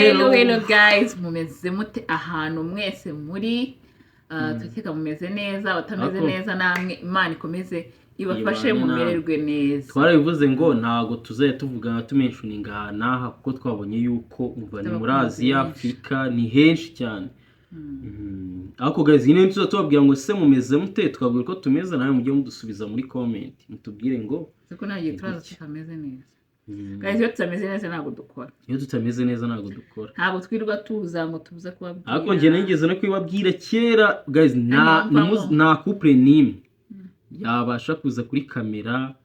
Hello, hello guys, mumeze mute ahantu mwese muri? Turakeka mumeze neza, abatameze Ako. neza namwe Imana ikomeze ibafashe Ibane namwe. mumererwe neza. Twarabivuze ngo ntabwo tuzajya tuvugana tumentioninga aha n'aha, kuko twabonye yuko umva ni muri abakunzi Aziya, benshi. Afurika, ni henshi cyane. Ariko guys, nyine tuzajya tubabwira ngo se mumeze mute, twabwira uko tumeze, nawe mujye mudusubiza muri comment mutubwire ngo Siko nta gihe turaza tutameze neza. Guys, iyo tutameze neza ntabwo dukora. Iyo tutameze neza ntabwo dukora. Ntabwo twirirwa tuza ngo tuze kubabwira. Ariko njye nigeze no kubibabwira kera guys, nta Hano mvamo. nta couple n'imwe yabasha kuza kuri kamera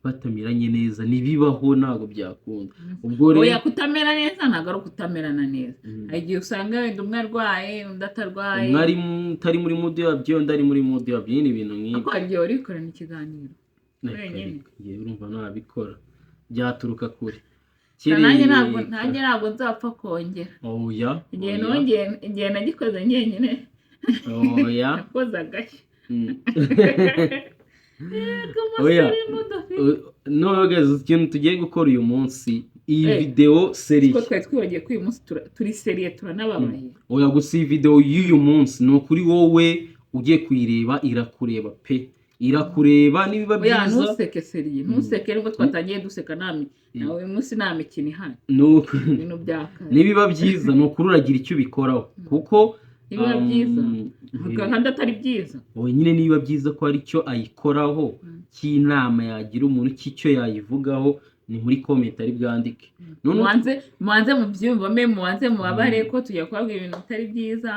batameranye neza, ntibibaho, ntabwo byakunda. Ubwo rero Oya, kutamera neza ntabwo ari ukutamerana neza. Hari igihe usanga wenda umwe arwaye, undi atarwaye. Umwe ari utari muri mood yabyo, undi ari muri mood yabyo nyine, ibintu nk'ibyo. Ariko hari igihe wari wikorana ikiganiro wenyine. Ngewe urumva nabikora byaturuka kure. Nanjye ntabwo Kereka- nanjye ntabwo nzapfa kongera. Oya. Igihe Oya. nongeye, igihe nagikoze njyenyine, Oya. nakoze agashya. Yego. Oya. Umusirimu dufite. No guys, ikintu tugiye gukora uyu munsi, iyi video sérieux. Ko twari twibagiye ko uyu munsi turi sérieux, turanababaye. Oya, gusa iyi video y'uyu munsi ni ukuri, wowe ugiye kuyireba irakureba pe, irakureba nibiba Oya. byiza. Ntuseke, sérieux, ntuseke nubwo twatangiye duseka. Nawe uyu munsi nta mikino ihari. Ni uku- Ibintu byakaze. Nibiba byiza, ni ukuri uragira icyo ubikoraho kuko Nibiba byiza, kandi atari byiza. Oya nyine, niba byiza ko hari icyo ayikoraho cy'inama yagira umuntu, cy'icyo yayivugaho, ni muri comment ari bwandike. Noneho Mubanze mubyiyumvame, mubanze mubabare ko tujya kubabwira ibintu bitari byiza.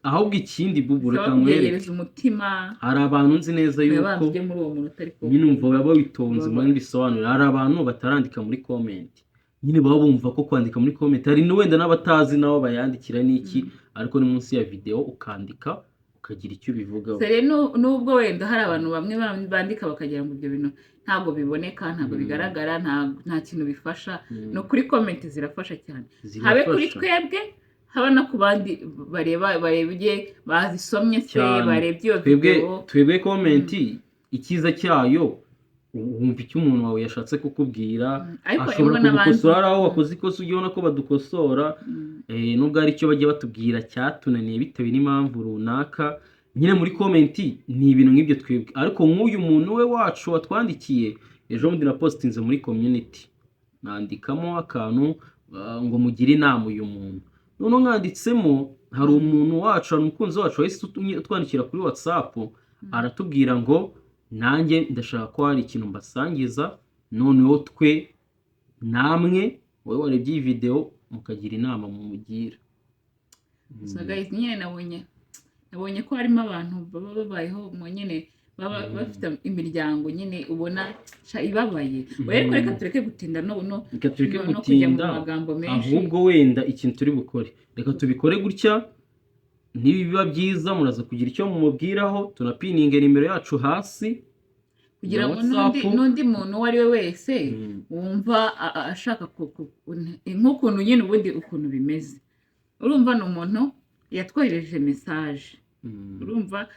Ahubwo ikindi bubu, Bisaba reka nkwereke. kubyegereza umutima. Hari abantu nzi neza Oya, yuko banza ujye muri uwo muntu utari kumwe. Nyine umva, baba witonze Baba- muri bisobanura. Hari abantu batarandika muri comment nyine, baba bumva ko kwandika muri comment, hari wenda n'abatazi nabo bayandikira n'iki, ariko ni munsi ya video ukandika ukagira icyo ubivugaho. Sérieux, nubwo wenda hari abantu bamwe bandika bakagira ngo ibyo bintu ntabwo biboneka, ntabwo bigaragara, nta kintu bifasha, no kuri comment zirafasha cyane, habe kuri Zirafasha. twebwe, haba no ku bandi bareba, barebye, bazisomye se, Cyane. barebye iyo Twebwe video. Twebwe comment icyiza cyayo wumva icyo umuntu wawe yashatse kukubwira. Ariko Ashobora harimo n'abandi kugukosora, ari aho wakoze ikosa ujya ubona ko badukosora. Nubwo hari icyo bajya batubwira cyatunaniye bitewe n'impamvu runaka, nyine muri comment ni ibintu nk'ibyo twebwe. Ariko nk'uyu muntu we wacu watwandikiye ejo bundi, na postinze muri community nandikamo akantu ngo mugire inama uyu muntu. Noneho mwanditsemo, hari umuntu wacu, hari umukunzi wacu wahise utwandikira kuri WhatsApp, aratubwira ngo nanjye ndashaka ko hari ikintu mbasangiza, noneho twe namwe, wowe warebye iyi video, mukagira inama mumugira. Gusa guys, nyine nabonye ko harimo abantu baba babayeho mu nyine baba bafite imiryango nyine ubona sha ibabaye. Oya, ariko reka tureke gutinda no Reka tureke no kujya mu gutinda. magambo menshi. Ahubwo wenda ikintu turi bukore, reka tubikore gutya: nibiba byiza muraza kugira icyo mumubwiraho, tunapininge nimero yacu hasi kugira ya ngo n'undi WhatsApp. n'undi muntu uwo ari we wese wumva ashaka nk'ukuntu nyine ubundi ukuntu bimeze. Urumva ni umuntu yatwohereje message. Urumva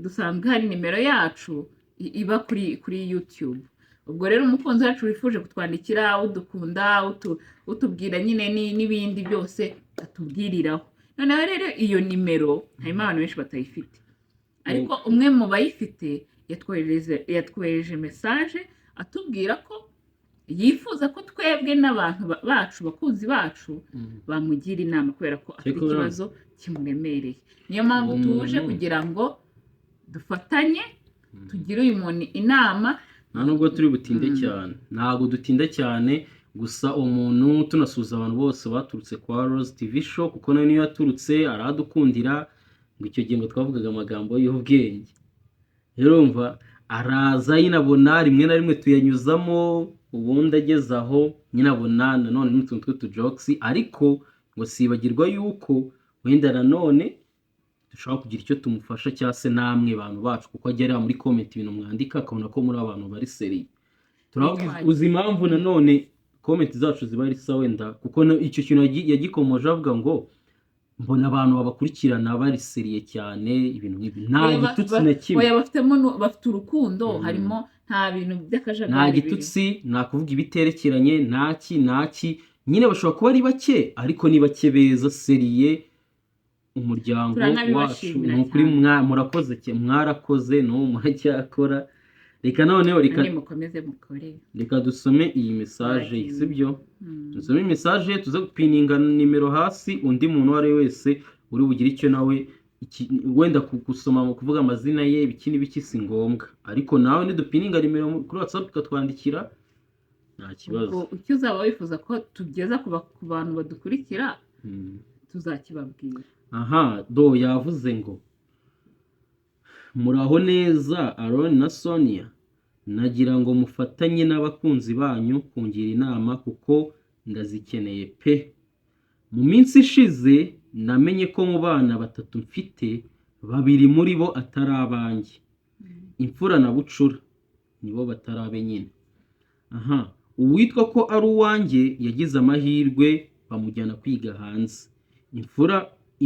dusanzwe hari nimero yacu iba kuri YouTube. Ubwo rero umukunzi wacu wifuje kutwandikira, udukunda, utubwira nyine n'ibindi byose atubwiriraho. Noneho rero iyo nimero harimo abantu benshi batayifite, ariko umwe mu bayifite yatwohereje message atubwira ko yifuza ko twebwe n'abantu bacu, bakunzi bacu, bamugira inama kubera ko afite Cyakora- ikibazo kimuremereye. Niyo mpamvu Uwo tuje muntu- kugira ngo dufatanye tugire uyu muntu inama. Nta nubwo turi butinde cyane, ntabwo dutinda cyane. Gusa umuntu tunasuhuza abantu bose baturutse kwa Rose TV Show, kuko nawe niyo yaturutse aradukundira, ngo icyo gihe ngo twavugaga amagambo y'ubwenge. Urumva araza nyine abona rimwe na rimwe tuyanyuzamo, ubundi ageze aho nyine abona nanone n'utuntu tw'utujokes, ariko ngo sibagirwa yuko wenda nanone dushobora kugira icyo tumufasha, cyangwa se namwe bantu bacu, kuko ajya areba muri comment ibintu mwandika akabona ko muri abantu bari sérieux. Turavuga uzi impamvu nanone comment zacu ziba ari sawa wenda, kuko icyo kintu yagikomoje avuga ngo mbona abantu babakurikirana bari sérieux cyane, ibintu nk'ibi, nta Oya, gitutsi na kimwe. Oya, bafitemo bafite urukundo. Harimo nta bintu by'akajagari Nta birimo. gitutsi, nta kuvuga ibiterekeranye, nta ki nta ki. Nyine bashobora kuba ari bake, ariko ni bake beza sérieux. Umuryango wacu Turanabibashimira ni ukuri. cyane. Murakoze, mwarakoze, n'ubu muracyakora. Reka noneho reka Kandi mukomeze mukore. Reka dusome iyi message, Muragiye. sibyo? Dusome message, tuze gupininga nimero hasi. Undi muntu uwo ari we wese uri bugire icyo nawe wenda gusoma mu kuvuga amazina ye, ibiki n'ibiki, si ngombwa, ariko nawe nidupininga nimero kuri WhatsApp ukatwandikira, nta kibazo. Ubwo icyo uzaba wifuza ko tugeza ku bantu badukurikira, tuzakibabwira. Aha do yavuze ngo: "Muraho neza Aaron na Sonia, nagira ngo mufatanye n'abakunzi banyu kungira inama kuko ndazikeneye pe. Mu minsi ishize namenye ko mu bana batatu mfite, babiri muri bo atari abanjye. Imfura na bucura nibo batari abe nyine. Aha uwitwa ko ari uwanjye yagize amahirwe bamujyana kwiga hanze.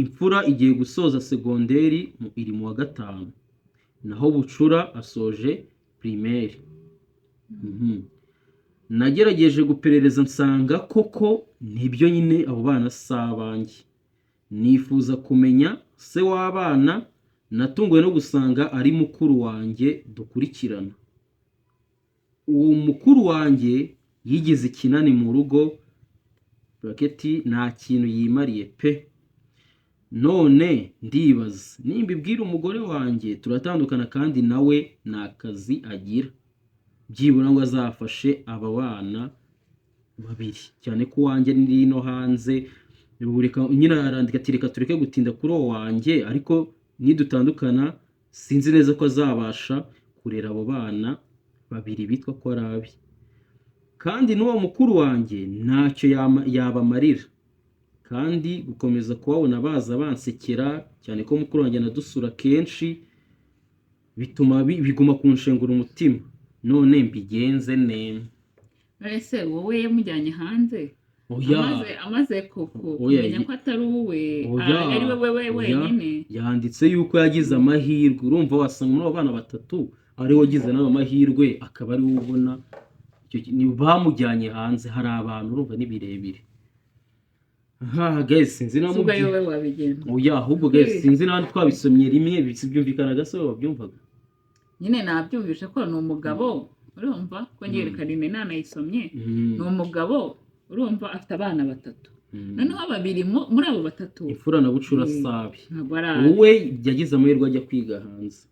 Imfura igiye gusoza segonderi, iri mu wa gatanu, naho bucura asoje primaire. Nagerageje guperereza nsanga koko nibyo nyine, abo bana si abanjye. Nifuza kumenya se w'abana. Natunguwe no gusanga ari mukuru wanjye dukurikirana. Uwo mukuru wanjye yigize ikinani mu rugo, buraketi, nta kintu yimariye pe. None ndibaza nimba ibwira umugore wanjye turatandukana, kandi nawe nta kazi agira byibura ngo azafashe aba bana babiri, cyane ko uwanjye ndi no hanze. Ubu reka nyine." Arandika ati: "Reka tureke gutinda kuri uwo wanjye, ariko nidutandukana sinzi neza ko azabasha kurera abo bana babiri bitwa ko ari abe, kandi n'uwo mukuru wanjye ntacyo yabamarira, kandi gukomeza kubabona baza bansekera, cyane ko mukuru wanjye anadusura kenshi, bituma biguma kunshengura umutima. None mbigenze ne?" None se wowe yamujyanye hanze Oya. amaze Oya, kumenya ko atari uwe, Oya. ari we we Oya. wenyine? Yanditse yuko yagize amahirwe. Urumva wasanga muri abo bana batatu ari we wagize n'ayo mahirwe, akaba ari we ubona icyo ni bamujyanye hanze. Hari abantu, urumva ni birebire. Aha guys, sinzi Si ubwo ari namubwiye. wowe wabigenza? Oya, ahubwo guys, sinzi n'ahandi twabisomye rimwe byumvikanaga se? Wabyumvaga? Nyine nabyumvishe ko ni umugabo, urumva ko ngerekana ine nanayisomye. Ni umugabo, urumva, afite abana batatu. Noneho babiri muri abo batatu, Imfura na bucura sabi. Ntabwo ari abe. Wowe yagize amahirwe ajya kwiga hanze.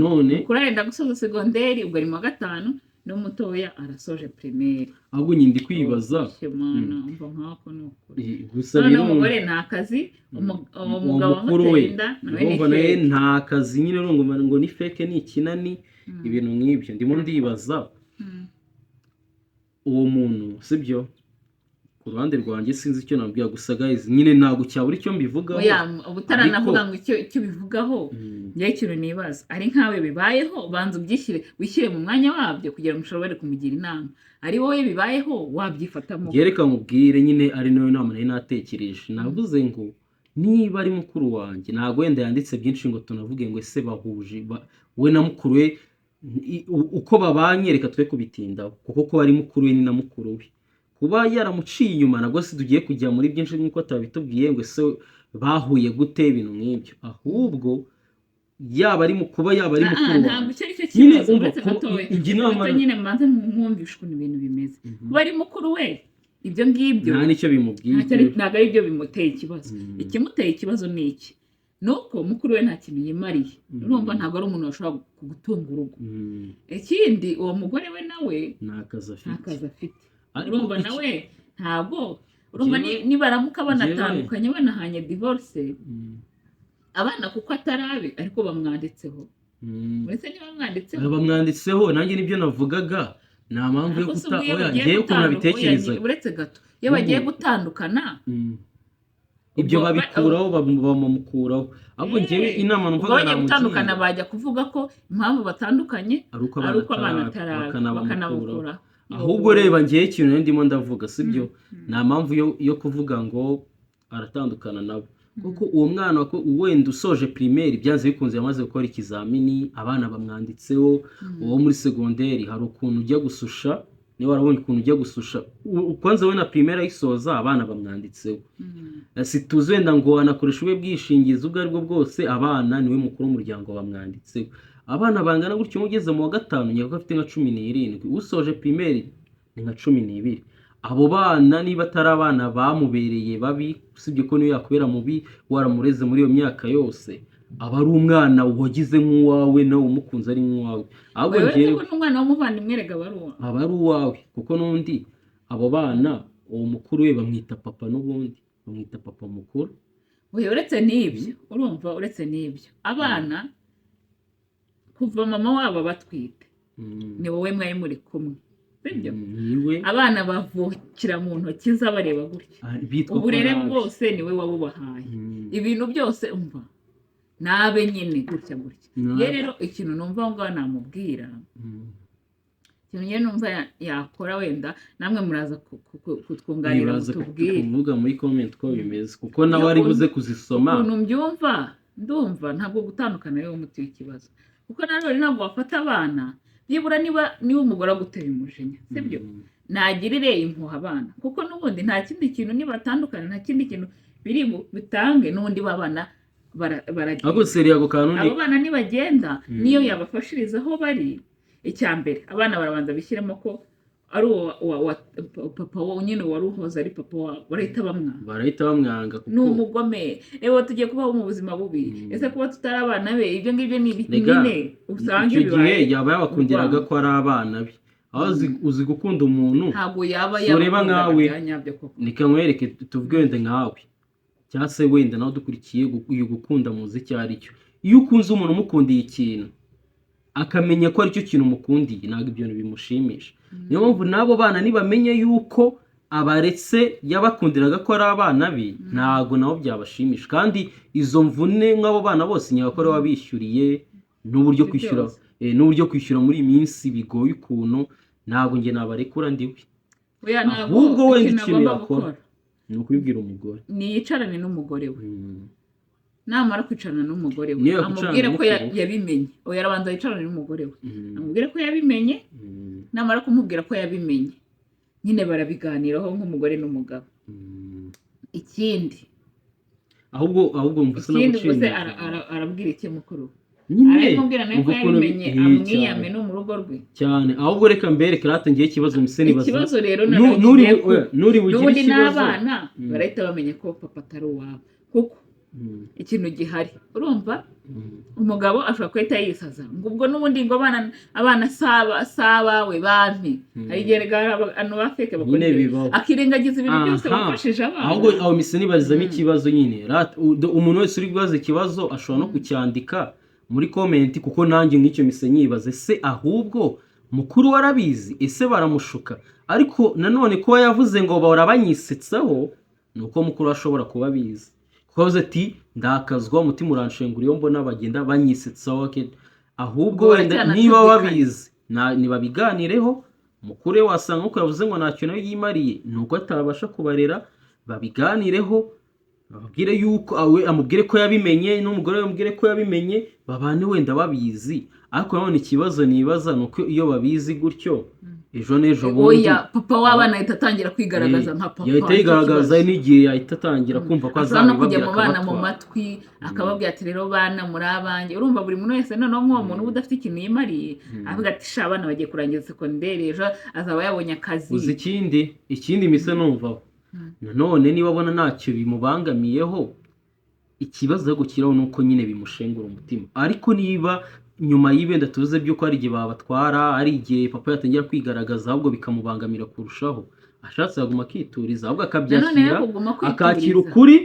None Mukuru arenda gusoza segonderi, ubwo ari mu wa gatanu, n'umutoya arasoje primaire. Ahubwo nyine ndi kwibaza. Mana, umva nk'ako ni ukuri. Gusa Noneho birumva umugore nta kazi, uwo uwo mugabo mukuru we amutera inda nawe ni urumva nawe fake. Nta kazi nyine, urumva ngo ni fake, ni ikinani, ibintu nk'ibyo. Ndimo ndibaza uwo muntu, sibyo? Ku ruhande rwanjye sinzi icyo nabwira, gusa guys nyine ntabwo cyabura icyo mbivugaho. Oya, uba utaranavuga Ariko ngo icyo ubivugaho, njyewe ikintu nibaza, ari nkawe bibayeho, banza ubyishyire, wishyire mu mwanya wabyo kugira ngo ushobore kumugira inama. Ari wowe bibayeho, wabyifatamo? Njye reka nkubwire nyine, ari nayo nama nari natekereje. Navuze ngo niba ari mukuru wanjye, ntabwo wenda yanditse byinshi ngo tunavuge ngo ese bahuje we na mukuru we uko babanye, reka twe kubitindaho, kuko ko ari mukuru we ni na mukuru we. Kuba yaramuciye inyuma nabwo si tugiye kujya muri byinshi nk'uko atabitubwiye ngo ese bahuye gute, ibintu nk'ibyo. Ahubwo yaba ari mu kuba yaba ari mukuru Ntabwo wanjye icyo ari cyo nyine kibazo. Umva Uretse gatoya, injye inama gato nyine, mbanze mwumvishe ukuntu ibintu bimeze. Kuba ari mukuru we, ibyo ngibyo nta n'icyo bimubwiye. Ntabwo ari byo bimuteye ikibazo. Ikimuteye ikibazo ni iki? Ni uko mukuru we nta kintu yimariye. Urumva ntabwo ari umuntu washobora gutunga urugo. Ikindi, uwo mugore we nawe nta kazi nta afite. kazi afite. Ariko Urumva nawe ntabwo, urumva nibaramuka banatandukanye, banahanye divorce, abana kuko atari abe ariko bamwanditseho. Uretse niba bamwanditseho. Bamwanditseho, nanjye nibyo navugaga, nta mpamvu yo Ariko se kuta ubwo iyo oya bagiye njyewe ukuntu gutandukana, nabitekerezaga, uretse gato, iyo bagiye Ubu gutandukana, ibyo ubwo babikuraho, bamumukuraho. Ahubwo njyewe inama ubwo numvaga bagiye gutandukana, namugira bajya kuvuga ko impamvu batandukanye ari uko ari abana uko abana atari atari abe, abe, bakanabamukuraho. bakanabukuraho. Ahubwo reba, njyewe ikintu nari ndimo ndavuga, sibyo? Nta mpamvu yo kuvuga ngo aratandukana nabo, kuko uwo mwana ko wenda usoje primaire, byanze bikunze yamaze gukora ikizamini, abana bamwanditseho. Uwo muri segonderi hari ukuntu ujya gususha. Niba warabonye ukuntu ujya gususha, kwanza we na primaire ayisoza abana bamwanditseho. Situzi wenda ngo anakoresha ubwe bwishingizi ubwo aribwo bwose, abana niwe mukuru w'umuryango bamwanditseho. Abana bangana gutyo, ugeze mu wa gatanu nyako afite nka 17, usoje primaire ni nka 12. Abo bana niba atari abana bamubereye babi, usibye ko niyo yakubera mubi waramureze muri iyo myaka yose, aba ari umwana wagize nk'uwawe, nawe umukunze ari nk'uwawe. Ahubwo Uretse njyewe ko n'umwana w'umuvandimwe erega aba ari uwawe. Aba ari uwawe, kuko n'undi abo bana uwo mukuru we bamwita papa, n'ubundi bamwita papa mukuru. Oya, uretse n'ibyo, urumva, uretse n'ibyo, abana kuva mama wabo batwite ni wowe mwari muri kumwe, sibyo? Niwe. Abana bavukira mu ntoki z'abareba gutya. Ah, bitwa ko Uburere ari abe. bwose niwe wabubahaye. Ibintu byose, umva, nabe nyine gutya gutya. Nabe. Ye rero ikintu numva aho ngaho namubwira, ikintu njye numva yakora, wenda namwe muraza kutwunganira, Nibaza mutubwire. kuvuga muri comment ko bimeze, kuko nawe ari buze kuzisoma. Ukuntu mbyumva, ndumva ntabwo gutandukana ariwo muti w'ikibazo, kuko nanone ntabwo wafata abana. Byibura niba umugore aguteye umujinya, sibyo, nagirire impuhwe abana, kuko n'ubundi nta kindi kintu, nibatandukana nta kindi kintu biri bitange, n'ubundi babana baragenda. Ahubwo seri ako kantu ni Abo bana nibagenda, niyo yabafashiriza aho bari, icya mbere abana barabanza bishyiremo ko ari uwo papa wo nyine wari uhoze ari papa wabo, barahita bamwanga. Barahita bamwanga kuko Ni umugome, reba tugiye kubaho mu buzima bubi. Ese kuba tutari abana be, ibyo ngibyo ni ibiki? Rega, Nyine usanga icyo gihe bibaye yaba yabakundiraga urwango. ko ari abana be. Aho uzi gukunda umuntu, Ntabwo yaba Si ureba yabakundaga nkawe. bya nyabyo koko. Reka nkwereke, tuvuge wenda nkawe cyangwa se wenda nawe dukurikiye, uyu gukunda muzi icyo ari cyo. Iyo ukunze umuntu umukundiye ikintu, akamenya ko aricyo kintu umukundiye, ntabwo ibyo bintu bimushimisha. Niyo mpamvu n'abo bana nibamenye yuko abaretse yabakundiraga ko ari abana be, ntabwo nabo byabashimisha. Kandi izo mvune nk'abo bana bose nyakore wabishyuriye, n'uburyo Ibyo kwishyura byose. N'uburyo kwishyura muri iyi minsi bigoye ukuntu, ntabwo njye nabarekura ndiwe. Oya, ntabwo. Ahubwo wenda Ikintu ikintu agomba yakora gukora ni ukubibwira umugore. Niyicarane n'umugore we. Namara kwicarana n'umugore we, Niyo yakwicarana amubwire ko n'umukuru. yabimenye. Oya, arabanza yicarane n'umugore we, amubwire ko yabimenye. Namara kumubwira ko yabimenye, nyine barabiganiraho nk'umugore n'umugabo. Ikindi Ahubwo mvuze ikindi ubwo se naguciye. Arabwira iki mukuru we? Nyine Arabimubwira nawe ko umva ukuntu yabimenye, cyane. amwiyame no mu rugo rwe. Cyane. Ahubwo reka mbereke rata ngiye ikibazo mise nibaza. Ikibazo rero nanone Nuri kigiye oya, nuri bugire n'ubundi ikibazo. n'abana barahita bamenya ko papa atari uwabo, kuko ikintu gihari, urumva, umugabo ashobora guhita yisaza ngo ubwo n'ubundi ngo abana si abawe bampe. Hari igihe rega hari abantu ba fake bakora Nyine ibyo. bibaho. Akirengagiza ibintu byose wafashije abana. Ahubwo aho mise nibarizamo ikibazo nyine. Umuntu wese uri kubaza ikibazo ashobora no kucyandika muri comment, kuko nanjye nk'icyo mise nyibaze. Se ahubwo mukuru we arabizi? Ese baramushuka? Ariko nanone kuba yavuze ngo bahora banyisetsaho, ni uko mukuru we ashobora kuba abizi, kuko yavuze ati ndakazwa umutima uranshengura iyo mbona bagenda banyisetsaho. Ahubwo Ubwo wenda niba baracyanacudikanya. babizi, nibabiganireho. Mukuru we wasanga nkuko yavuze ngo ntacyo nawe yimariye, ni uko atabasha kubarera. Babiganireho, bababwire yuko awe amubwire ko yabimenye, n'umugore we amubwire ko yabimenye, babane wenda babizi. Ariko nanone ikibazo nibaza ni uko iyo babizi gutyo, ejo n'ejo bundi Oya, papa w'abana ahita atangira kwigaragaza nka papa. Yahita Nicyo yigaragaza kibazo. n'igihe yahita atangira kumva ko Ashobora no kujya azabibabwira mu bana mu akabatwara. matwi, akababwira ati rero bana muri abanjye. Urumva buri muntu wese noneho nk'uwo muntu uba udafite ikintu yimariye, avuga ati sha, abana bagiye kurangiza segonderi, ejo azaba yabonye akazi. Uzi ikindi mise numvaho? Nanone niba abona ntacyo bimubangamiyeho, ikibazo ahubwo kiriho ni uko nyine bimushengura umutima. Ariko niba nyuma y'ibenda tuvuze by'uko hari igihe babatwara, hari igihe papa yatangira kwigaragaza, ahubwo bikamubangamira kurushaho, ashatse yaguma akituriza, ahubwo Nanone akabyakira, rero kuguma akakira kwituriza. ukuri,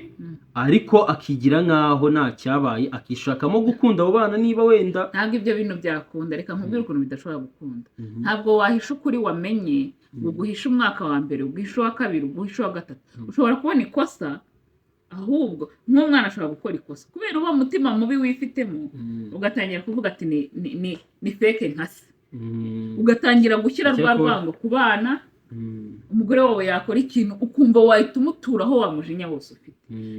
ariko akigira nk'aho nta cyabaye, akishakamo gukunda abo bana niba wenda. Ntabwo ibyo bintu byakunda. Reka nkubwire ukuntu bidashobora gukunda. Ntabwo wahisha ukuri wamenye ngo uguhishe umwaka wa mbere, uguhishe uwa kabiri, uguhishe uwa gatatu. Ushobora kubona ikosa, ahubwo nk'umwana ashobora gukora ikosa kubera uwo mutima mubi wifitemo, ugatangira kuvuga ati ni fake nka se, ugatangira gushyira rwa rwango ku bana. Umugore wawe yakora ikintu ukumva wahita umuturaho wa mujinya wose ufite.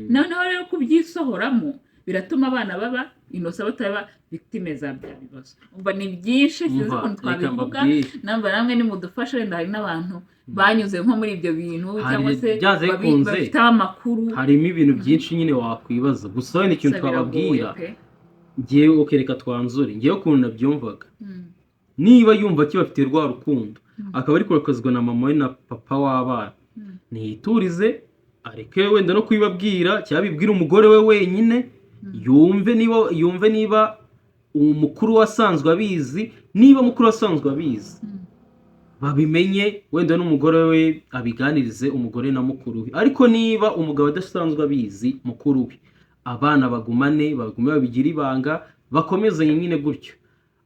Noneho rero kubyisohoramo Biratuma abana baba innocent, bataba victime za bya bibazo. Umva, ni byinshi, sinzi Umva, ukuntu reka twabivuga. mbabwire. Namba namwe nimudufashe, wenda hari n'abantu banyuze nko muri ibyo bintu, Hari cyangwa se byanze bikunze. bafiteho amakuru. Harimo ibintu byinshi nyine wakwibaza, gusa wenda ikintu Gusa biragoye twababwira, pe. Ngewe, okay, reka twanzure. Ngewe ukuntu nabyumvaga, niba yumva akibafitiye rwa rukundo, akaba ari kurakazwa na mama we na papa w'abana, ntiyiturize, areke wenda no kubibabwira, cyangwa abibwire umugore we wenyine, yumve niba umukuru we asanzwe abizi. Niba mukuru we asanzwe abizi, babimenye, wenda n'umugore we abiganirize umugore na mukuru we. Ariko niba umugabo adasanzwe abizi, mukuru we, abana bagumane, bagume babigire ibanga, bakomezanye nyine gutyo.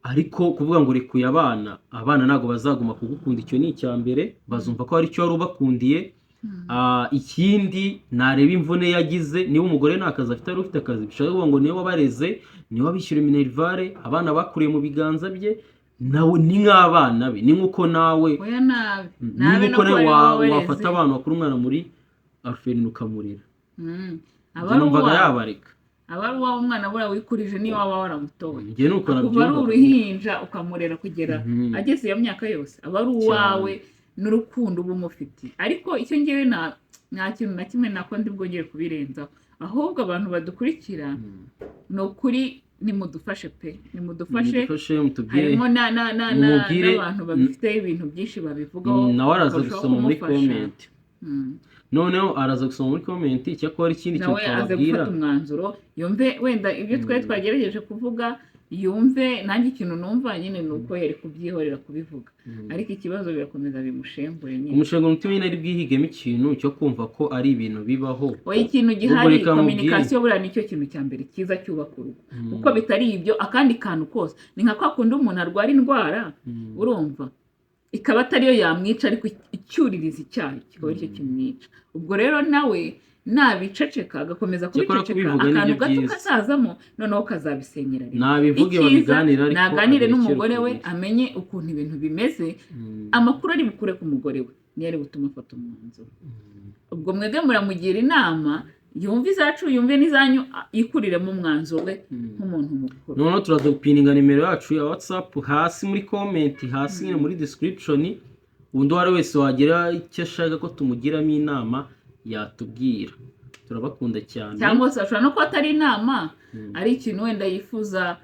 Ariko kuvuga ngo rekuye abana, abana ntabwo bazaguma kugukunda. Icyo ni icya mbere, bazumva ko hari icyo wari ubakundiye. Ikindi, nareba imvune yagize. Niba umugore nta kazi afite, ari ufite akazi, bishobora kuvuga ngo niwe wabareze, niwe wabishyura minerval, abana bakuriye mu biganza bye, nawe ni nk'abana be, ni nk'uko nawe Oya, nabi ni nabi no nk'uko nawe kuba ari wowe wafata wareze. abana, bakura umwana muri orphelinat ukamurera. Aba Njye ari numvaga uwawe, yabareka. aba ari uwawe umwana buriya wikurije, niyo waba waramutoye. Njye nuko Kuva ari nabyumvaga. uruhinja ukamurera kugera ageze iyo myaka yose, aba ari uwawe n'urukundo uba umufitiye. Ariko icyo ngewe nta kintu na kimwe nako ndi bwongere kubirenzaho, ahubwo abantu badukurikira, ni ukuri nimudufashe pe, nimudufashe. Nimudufashe, mutubwire. Harimo Mumubwire. n'abantu babifiteho ibintu byinshi babivugaho, Nawe araza barushaho gusoma muri kumufasha. comment. Noneho araza gusoma muri comment. Icyakora ikindi kintu Nawe aze twababwira, gufata umwanzuro, yumve wenda ibyo twari twagerageje kuvuga, yumve. Nanjye ikintu numva nyine ni uko yari kubyihorera kubivuga, ariko ikibazo birakomeza bimushengure nyine. Umushinga umutima nyine ari bwihigemo ikintu cyo kumva ko ari ibintu bibaho. Oya, ikintu gihari, Reka mubwire. communication buriya nicyo kintu cya mbere cyiza cyubaka urugo, kuko bitari ibyo, akandi kantu kose ni nka kwa kundi umuntu arwara indwara, urumva, ikaba atariyo yamwica, ariko icyuririzi icyayo kikaba aricyo kimwica. Ubwo rero nawe nabiceceka, agakomeza Cyakora kubiceceka, kubivuga nibyo akantu gato byiza. kazazamo, noneho kazabisenyera rimwe. Nabivuge, Icyiza, babiganire, ariko naganire aberekere n'umugore we, uko bimeze. amenye ukuntu ibintu bimeze. Amakuru ari bukure ku mugore we niyo ari butuma afata umwanzuro. Ubwo mwebwe muramugira inama, yumve izacu, yumve n'izanyu, yikuriremo umwanzuro we nk'umuntu mukuru. Noneho turaza gupininga nimero yacu ya WhatsApp hasi muri comment, hasi nyine muri description. Undi uwo ari wese wagira icyo ashaka ko tumugiramo inama yatubwira. Turabakunda cyane. Cyangwa se ashobora no kuba atari inama, ari ikintu wenda yifuza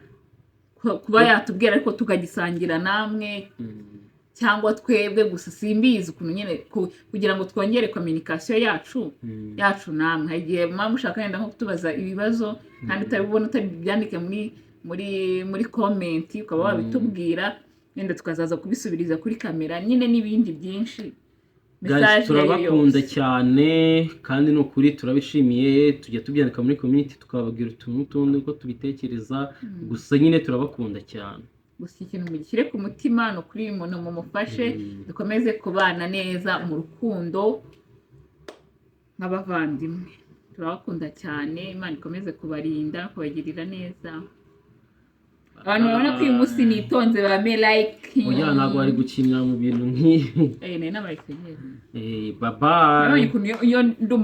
kuba yatubwira, ariko tukagisangira namwe cyangwa twebwe gusa, simbizi ukuntu nyine, kugira ngo twongere communication yacu yacu namwe. Hari igihe muba mushaka wenda nko kutubaza ibibazo kandi utabibona, utabyandike muri comment, ukaba wabitubwira, wenda tukazaza kubisubiriza kuri kamera nyine, n'ibindi byinshi. Guys, Message iyo ari yo turabakunda yose. cyane, kandi ni ukuri turabishimiye. Tujya tubyandika muri community, tukababwira utuntu n'utundi uko tubitekereza. Gusa nyine turabakunda cyane. Gusa ikintu mugishyire ku mutima, ni ukuri umuntu mumufashe, dukomeze kubana neza mu rukundo nk'abavandimwe. Turabakunda cyane, Imana ikomeze kubarinda, kubagirira neza. Abantu babona ko uyu munsi nitonze bame like. Oya, ntabwo bari gukinira mu bintu nk'ibi. Eh, nari nabaye senyeri. Bye bye. Nabonye ukuntu iyo ndi umugore.